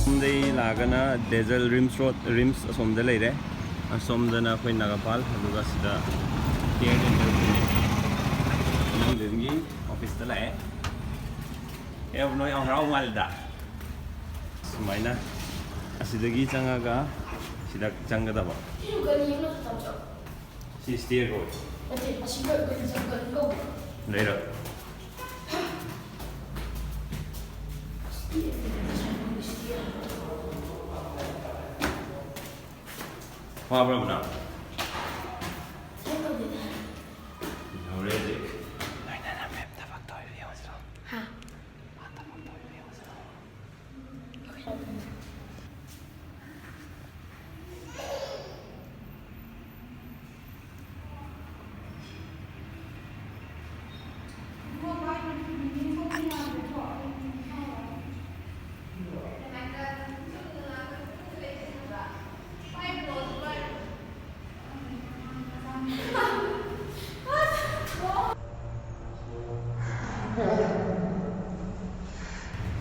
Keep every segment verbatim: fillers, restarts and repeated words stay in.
ꯁꯣꯝꯗꯩ ꯂꯥꯛꯑꯒꯅ ꯗꯦꯖꯜ RIMS road, RIMS ꯑꯁꯣꯝꯗ ꯂꯩꯔꯦ꯫ ꯑꯁꯣꯝꯗꯅ ꯑꯩꯈꯣꯏ ꯅꯥꯒꯥꯄꯥꯜ, ꯑꯗꯨꯒ ꯁꯤꯗ ꯀꯦꯌꯔ ꯗꯦꯟꯇꯦꯜ ꯀ꯭ꯂꯤꯅꯤꯛ꯫ ꯅꯪꯗꯨꯒꯤ ꯑꯣꯐꯤꯁꯇ ꯂꯥꯛꯑꯦ꯫ ꯑꯦ, ꯅꯣꯏ ꯌꯥꯝ ꯍꯔꯥꯎ ꯃꯥꯜꯂꯤꯗ꯫ ꯁꯨꯃꯥꯏꯅ ꯑꯁꯤꯗꯒꯤ ꯆꯪꯉꯒ ꯁꯤꯗ ꯆꯪꯒꯗꯕ꯫ ꯁꯤ ꯁ꯭ꯇꯦꯌꯔ ꯀꯧꯏ꯫ ꯅꯠꯇꯦ, ꯑꯁꯤꯗ ꯒꯥꯔꯤ ꯆꯪ-, ꯒꯥꯔꯤ ꯀꯧꯕ꯫ ꯂꯩꯔꯛ꯫ ꯐꯥꯕ꯭ꯔꯕ ꯅꯪ? ꯌꯧꯔꯦ ꯍꯧꯖꯤꯛ꯫ ꯅꯣꯏꯅ ꯅꯪ ꯃꯦꯝ ꯊꯕꯛ ꯇꯧꯔꯤꯕ ꯌꯦꯡꯉꯨꯁꯤꯔꯣ? ꯍꯥ? ꯃꯥ ꯊꯕꯛ ꯇꯧꯔꯤꯕ ꯌꯦꯡꯉꯨꯁꯤꯔꯣ?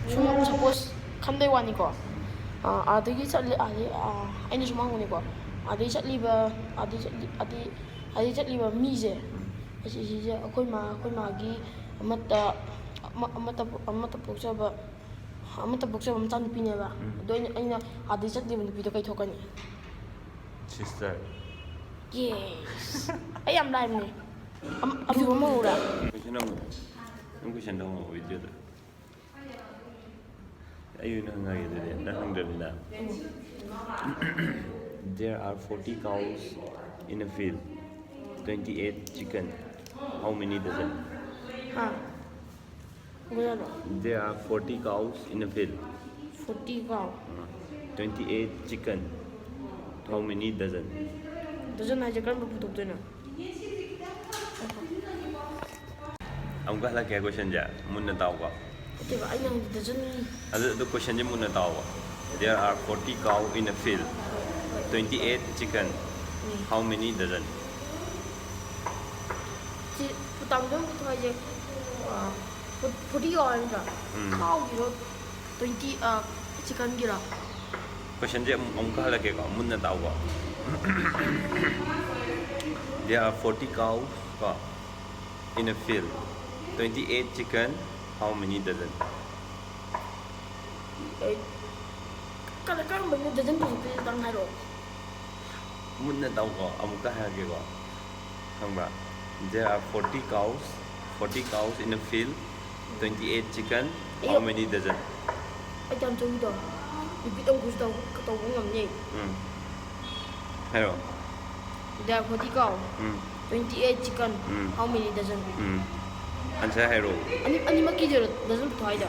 ꯁꯨꯝ ꯁꯄꯣꯁ ꯈꯟꯕꯩ ꯋꯥꯅꯤꯀꯣ꯫ ꯑꯥ, ꯑꯥꯗꯒꯤ ꯆꯠꯂꯤ, ꯑꯥꯗꯒꯤ, ꯑꯥ, ꯑꯩꯅ ꯁꯨꯝ ꯍꯪꯕꯅꯤꯀꯣ꯫ ꯑꯥꯗꯒꯤ ꯆꯠꯂꯤꯕ, ꯑꯥꯗꯒꯤ ꯆꯠꯂꯤ, ꯑꯥꯗꯒꯤ, ꯑꯥꯗꯒꯤ ꯆꯠꯂꯤꯕ ꯃꯤꯁꯦ, ꯑꯁꯤꯁꯤꯁꯦ ꯑꯩꯈꯣꯏ ꯃꯥ, ꯑꯩꯈꯣꯏ ꯃꯥꯒꯤ ꯑꯃꯠꯇ, ꯑꯃ-, ꯑꯃꯠꯇ, ꯑꯃꯠꯇ ꯄꯣꯛꯆꯕ, ꯑꯃꯠꯇ ꯄꯣꯛꯆꯕ ꯃꯆꯥꯅꯨꯄꯤꯅꯦꯕ꯫ ꯎꯝ꯫ ꯑꯗꯣ ꯑꯩꯅ, ꯑꯩꯅ ꯑꯥꯗꯒꯤ ꯆꯠꯂꯤꯕ ꯅꯨꯄꯤꯗꯣ ꯀꯩ ꯊꯣꯛꯀꯅꯤ? ꯁꯤꯁꯇꯔ꯫ ꯌꯦꯁ꯫ ꯑꯩ ꯌꯥꯝ ꯂꯥꯏꯕꯅꯦ꯫ ꯑꯝ-, ꯑꯔꯨꯕ ꯑꯃ ꯍꯪꯉꯨꯔꯥ? ꯀꯣꯏꯁꯟ ꯍꯪꯉꯨ꯫ ꯅꯪ ꯀꯣꯏꯁꯟꯗꯣ ꯍꯪꯉꯛꯑꯣ, ꯚꯤꯗꯤꯑꯣꯗ꯫ ꯑꯩ ꯑꯣꯏꯅ ꯍꯪꯉꯛꯑꯒꯦ ꯑꯗꯨꯗꯤ, ꯅꯪ ꯍꯪꯗ꯭ꯔꯕꯅꯤꯅ꯫ There are forty cows in a field, twenty-eight chicken. How many dozen? ꯍꯥ? ꯍꯪꯉꯛꯑꯣ꯫ There are forty cows in a field. Forty cow. Ah, twenty-eight chicken. How many dozen? Dozen ꯍꯥꯏꯁꯦ ꯀꯔꯝꯕ ꯄꯨꯊꯣꯛꯇꯣꯏꯅꯣ? ꯑꯃꯨꯛꯀ ꯍꯜꯂꯛꯀꯦ ꯀꯣꯏꯁꯟꯁꯦ, ꯃꯨꯟꯅ ꯇꯥꯎꯀꯣ꯫ ꯅꯠꯇꯦꯕ, ꯑꯩꯅ ꯍꯪꯕꯗꯤ dozen꯫ ꯑꯗꯨ, ꯑꯗꯨ ꯀꯣꯏꯁꯟꯁꯦ ꯃꯨꯟꯅ ꯇꯥꯎꯕ꯫ There are forty cow in a field, Twenty eight chicken, um. How many dozen? ꯁꯤ ꯇꯥꯃꯣ ꯄꯨꯊꯣꯛ ꯍꯥꯏꯁꯦ ꯐꯣꯔꯇꯤ ꯀꯥꯎ ꯍꯥꯏ ꯅꯠꯇ꯭ꯔꯥ? ꯎꯝ꯫ ꯀꯥꯎꯒꯤꯔꯣ? ꯇ꯭ꯋꯦꯟꯇꯤ ꯆꯤꯀꯟꯒꯤꯔꯣ? Questionꯁꯦ ꯑꯃꯨꯛ ꯑꯃꯨꯛꯀ ꯍꯜꯂꯛꯀꯦꯀꯣ, ꯃꯨꯟꯅ ꯇꯥꯎꯀꯣ꯫ There are forty cows ꯀꯣ, in a field, twenty eight chicken, how many dozen? ꯑꯩ ꯀꯔ- ꯀꯔꯝꯕꯅꯣ ꯗꯖꯟ ꯄꯨꯊꯣꯛꯇꯣꯏꯁꯦ? ꯈꯤꯇꯪ ꯍꯥꯏꯔꯛꯑꯣ꯫ ꯃꯨꯟꯅ ꯇꯥꯎꯀꯣ, ꯑꯃꯨꯛꯀ ꯍꯥꯏꯔꯛꯀꯦꯀꯣ, ꯈꯪꯕ꯭ꯔꯥ? There are forty cows, forty cows in a field, twenty eight chicken, how ꯑꯌꯣ꯫ Many dozen? ꯑꯩ ꯇꯥꯃꯣ ꯆꯧꯕꯤꯗꯣ ꯔꯤꯄꯤꯠ ꯑꯃꯨꯛꯁꯨ ꯇꯧ- ꯇꯧꯕ ꯉꯝꯅꯤ꯫ ꯎꯝ, ꯍꯥꯏꯔꯣ꯫ There are forty cow, um, twenty eight chicken, um. How many dozen? Um. Answer ꯍꯥꯏꯔꯣ꯫ ꯑꯅꯤ ꯑꯅꯤꯃꯛꯀꯤ ꯗꯖꯟ ꯄꯨꯊꯣꯛ ꯍꯥꯏꯗꯣ꯫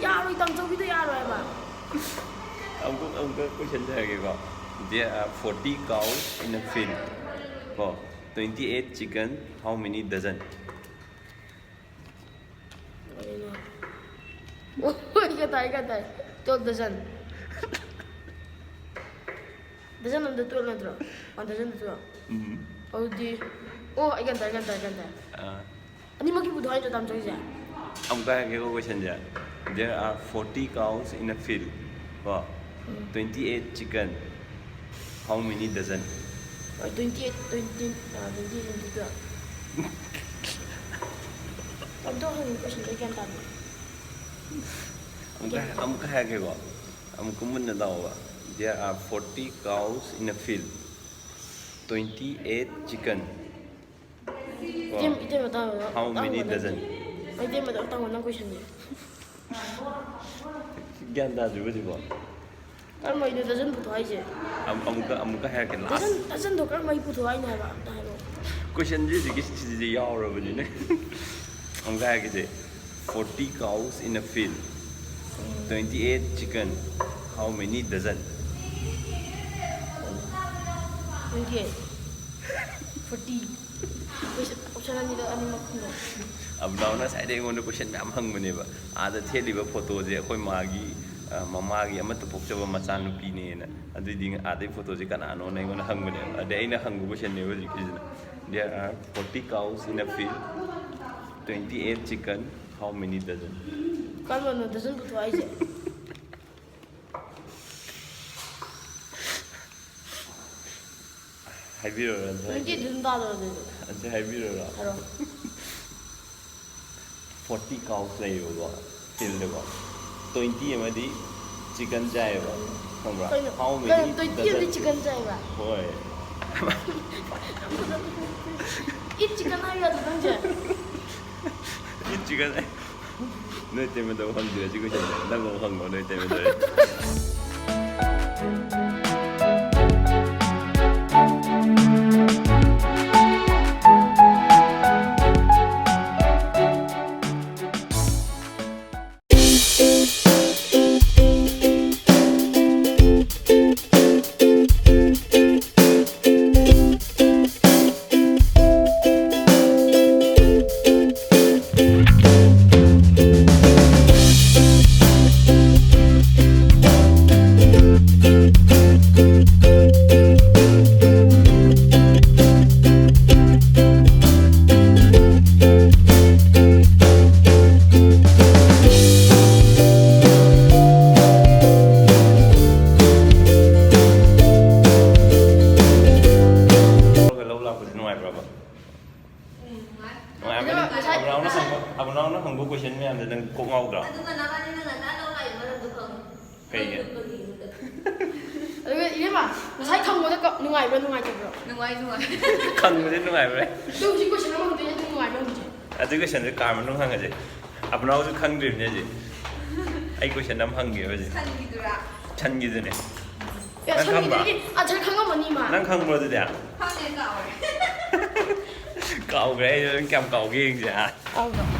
ꯌꯥꯔꯣꯏ, ꯇꯥꯃꯣ ꯆꯧꯕꯤꯗꯣ ꯌꯥꯔꯣꯏ ꯍꯥꯏꯕ꯫ ꯑꯃꯨꯛ ꯑꯃꯨꯛꯀ question ꯍꯥꯏꯔꯒꯦꯀꯣ꯫ There are forty cows in a field ꯀꯣ, twenty eight chicken, how many dozen? ꯀꯩꯅꯣ? ꯑꯣ, ꯑꯩ ꯒ꯭ꯌꯥꯟ ꯇꯥꯏ, ꯑꯩ ꯒ꯭ꯌꯥꯟ ꯇꯥꯏ꯫ Twelve dozen꯫ ꯗꯖꯟ ꯑꯃꯗ twelve ꯅꯠꯇ꯭ꯔꯣ? One dozen twelve꯫ ꯎꯝ꯫ ꯑꯗꯨꯗꯤ, ꯑꯣ, ꯑꯩ ꯒ꯭ꯌꯥꯟ ꯇꯥꯏ, ꯒ꯭ꯌꯥꯟ ꯇꯥꯏ, ꯒ꯭ꯌꯥꯟ ꯇꯥꯏ꯫ ꯑꯥ, ꯑꯅꯤꯃꯛꯀꯤ ꯄꯨꯊꯣꯛ ꯍꯥꯏꯗ꯭ꯔꯣ ꯇꯥꯃꯣ ꯆꯧꯕꯤꯁꯦ? ꯑꯃꯨꯛꯀ ꯍꯥꯏꯔꯒꯦꯀꯣ questionꯁꯦ꯫ There are forty cows in a field ꯀꯣ, ꯎꯝ꯫ Twenty eight chicken, how many dozen? ꯍꯣꯏ, twenty eight, twenty, ꯑ, twenty eight into twelve꯫ ꯑꯝꯇ ꯍꯪꯉꯨ, questionꯗꯣ ꯑꯩ ꯒ꯭ꯌꯥꯟ ꯇꯥꯗꯦ꯫ ꯑꯃꯨꯛꯀ ꯑꯃꯨꯛꯀ ꯍꯥꯏꯔꯒꯦꯀꯣ, ꯑꯃꯨꯛꯀ ꯃꯨꯟꯅ ꯇꯥꯎꯕ꯫ There are forty cows in a field, twenty eight chicken ꯀꯣ, ꯏꯇꯩ- ꯏꯇꯩꯃ ꯇꯥꯡꯉꯣ, How many ꯇꯥꯡꯉꯣ ꯅꯪ꯫ dozen? ꯏꯇꯩꯃ ꯇꯥꯡꯉꯣ ꯅꯪ questionꯁꯦ꯫ ꯒ꯭ꯌꯥꯟ ꯇꯥꯗ꯭ꯔꯤꯕ ꯍꯧꯖꯤꯛꯐꯥꯎ? ꯀꯔꯝꯕꯩꯅꯣ ꯗꯖꯟ ꯄꯨꯊꯣꯛ ꯍꯥꯏꯁꯦ? ꯑꯃꯨꯛ- ꯑꯃꯨꯛꯀ ꯑꯃꯨꯛꯀ ꯍꯥꯏꯔꯛꯀꯦ, last꯫ ꯗꯖꯟ ꯗꯖꯟꯗꯣ ꯀꯔꯝꯕꯩ ꯄꯨꯊꯣꯛ ꯍꯥꯏꯅꯣ ꯍꯥꯏꯕ? ꯑꯝꯇ ꯍꯥꯏꯔꯛꯑꯣ꯫ Questionꯁꯦ ꯍꯧꯖꯤꯛꯀꯤ ꯁꯤꯁꯦ ꯌꯥꯎꯔꯕꯅꯤꯅꯦ꯫ ꯑꯃꯨꯛꯀ ꯍꯥꯏꯔꯛꯀꯦꯁꯦ꯫ Forty cows in a field, twenty eight chicken, how many dozen? Twenty eight. Forty. Option ꯑꯅꯤꯗ ꯑꯅꯤꯃꯛ ꯈꯨꯝꯃꯣ꯫ ꯑꯕꯗꯥꯎꯅ ꯉꯁꯥꯏꯗꯩ ꯑꯩꯉꯣꯟꯗ question ꯃꯌꯥꯝ ꯍꯪꯕꯅꯦꯕ꯫ ꯑꯥꯗ ꯊꯦꯠꯂꯤꯕ photoꯁꯦ ꯑꯩꯈꯣꯏ ꯃꯥꯒꯤ, ꯑ, ꯃꯃꯥꯒꯤ ꯑꯃꯠꯇ ꯄꯣꯛꯆꯕ ꯃꯆꯥꯅꯨꯄꯤꯅꯦꯅ꯫ ꯑꯗꯨꯏꯗꯤ ꯑꯥꯗꯩ ꯐꯣꯇꯣꯁꯦ ꯀꯅꯥꯅꯣꯅ ꯑꯩꯉꯣꯟꯗ ꯍꯪꯕꯅꯦꯕ꯫ ꯑꯗꯩ ꯑꯩꯅ ꯍꯪꯕ ꯀꯣꯏꯁꯟꯅꯦꯕ ꯍꯧꯖꯤꯛꯀꯤꯁꯤꯅ: "There are forty cows in a field, twenty eight chicken, how many dozen?" ꯀꯔꯝꯕꯅꯣ ꯗꯖꯟ ꯄꯨꯊꯣꯛ ꯍꯥꯏꯁꯦ? ꯍꯥꯏꯕꯤꯔꯣꯔꯥ? ꯅꯪꯒꯤ ꯑꯗꯨꯝ ꯇꯥꯗꯣꯔꯦ ꯑꯗꯨꯗꯤ꯫ ꯑꯁꯤ ꯍꯥꯏꯕꯤꯔꯣꯔꯥ? ꯍꯥꯏꯔꯣ꯫ Forty cows ꯂꯩꯌꯦꯕꯀꯣ, ꯐꯤꯜꯗꯀꯣ꯫ Twenty ꯑꯃꯗꯤ ꯆꯤꯀꯟ ꯆꯥꯏꯌꯦꯕ, ꯈꯪꯕ꯭ꯔꯥ? ꯀꯩꯅꯣ? How many ꯀꯩꯅꯣ, twenty ꯑꯃꯗꯤ dozen? ꯆꯤꯀꯟ ꯆꯥꯏꯕ? ꯍꯣꯏ꯫ ꯏꯠ ꯆꯤꯀꯟ ꯍꯥꯏꯕ ꯌꯥꯗ꯭ꯔꯣ ꯅꯪꯁꯦ? ꯏꯠ ꯆꯤꯀꯟ ꯍꯥꯏ-, ꯅꯣꯏ ꯇꯦꯃꯦꯟꯗꯣ ꯍꯪꯗ꯭ꯔꯦ ꯁꯤ ꯀꯣꯏꯁꯟꯁꯦ꯫ ꯅꯪ ꯑꯃꯨꯛ ꯍꯪꯉꯣ, ꯅꯣꯏ ꯇꯦꯃꯦꯟꯗꯣ꯫ ꯂꯧ ꯂꯥꯛꯄꯁꯦ ꯅꯨꯡꯉꯥꯏꯕ꯭ꯔꯕ? ꯎꯝ, ꯅꯨꯡꯉꯥꯏ꯫ ꯅꯨꯡꯉꯥꯏꯔꯝꯃꯅꯤ꯫ ꯑꯗꯣ ꯉꯁꯥꯏ ꯑꯕꯨꯅꯥꯎꯅ ꯍꯪꯕ, ꯑꯕꯨꯅꯥꯎꯅ ꯍꯪꯕ ꯀꯣꯏꯁꯟ ꯃꯌꯥꯝꯗꯣ ꯅꯪ ꯀꯣꯛ ꯉꯥꯎꯗ꯭ꯔꯣ? ꯑꯗꯨꯒ ꯅꯕꯥꯅꯤꯅ ꯉꯟꯇꯥ ꯂꯧ ꯂꯥꯛꯏ ꯃꯔꯝꯗꯣ ꯈꯪꯉꯨ꯫ ꯀꯩꯒꯤ? ꯑꯗꯨꯒ ꯏꯕꯦꯝꯃ, ꯉꯁꯥꯏ ꯊꯝꯕꯗ ꯀ-, ꯅꯨꯡꯉꯥꯏꯕ꯭ꯔꯥ ꯅꯨꯡꯉꯥꯏꯇꯕ꯭ꯔꯣ? ꯅꯨꯡꯉꯥꯏ, ꯅꯨꯡꯉꯥꯏ꯫ ꯈꯪꯕꯗꯤ ꯅꯨꯡꯉꯥꯏꯕ꯭ꯔꯥ? ꯑꯗꯨ ꯍꯧꯖꯤꯛ ꯀꯣꯏꯁꯟ ꯑꯃ ꯍꯪꯗꯣꯏꯅꯦ, ꯑꯗꯨ ꯅꯨꯡꯉꯥꯏꯕ꯭ꯔꯥ ꯍꯪꯁꯦ? ꯑꯗꯨ ꯀꯣꯏꯁꯟꯗꯨ ꯀꯥꯔ ꯃꯅꯨꯡ ꯍꯪꯉꯁꯦ꯫ ꯑꯕꯨꯅꯥꯎꯁꯨ ꯈꯪꯗ꯭ꯔꯤꯕꯅꯦ ꯍꯧꯖꯤꯛ꯫ ꯑꯩ ꯀꯣꯏꯁꯟ ꯑꯃ ꯍꯪꯒꯦꯕ ꯍꯧꯖꯤꯛ꯫ ꯁꯟꯒꯤꯗꯨꯔꯥ? ꯁꯟꯒꯤꯗꯨꯅꯦ꯫ ꯑꯦ, ꯅꯪ ꯈꯪꯕ꯭ꯔꯥ? ꯁꯟꯒꯤꯗꯨꯗꯤ ꯑꯟꯁꯔ ꯈꯪꯉꯝꯃꯅꯤ ꯃꯥ꯫ ꯅꯪ ꯈꯪꯕ꯭ꯔꯣ ꯑꯗꯨꯗꯤ? ꯈꯪꯉꯦ, ꯀꯥꯎꯔꯦ꯫ ꯀꯥꯎꯈ꯭ꯔꯦ ꯑꯩ, ꯅꯪ ꯀꯌꯥꯝ ꯀꯥꯎꯒꯦ ꯌꯦꯡꯁꯦ, ꯍꯥ? ꯀꯥꯎꯗꯕ꯫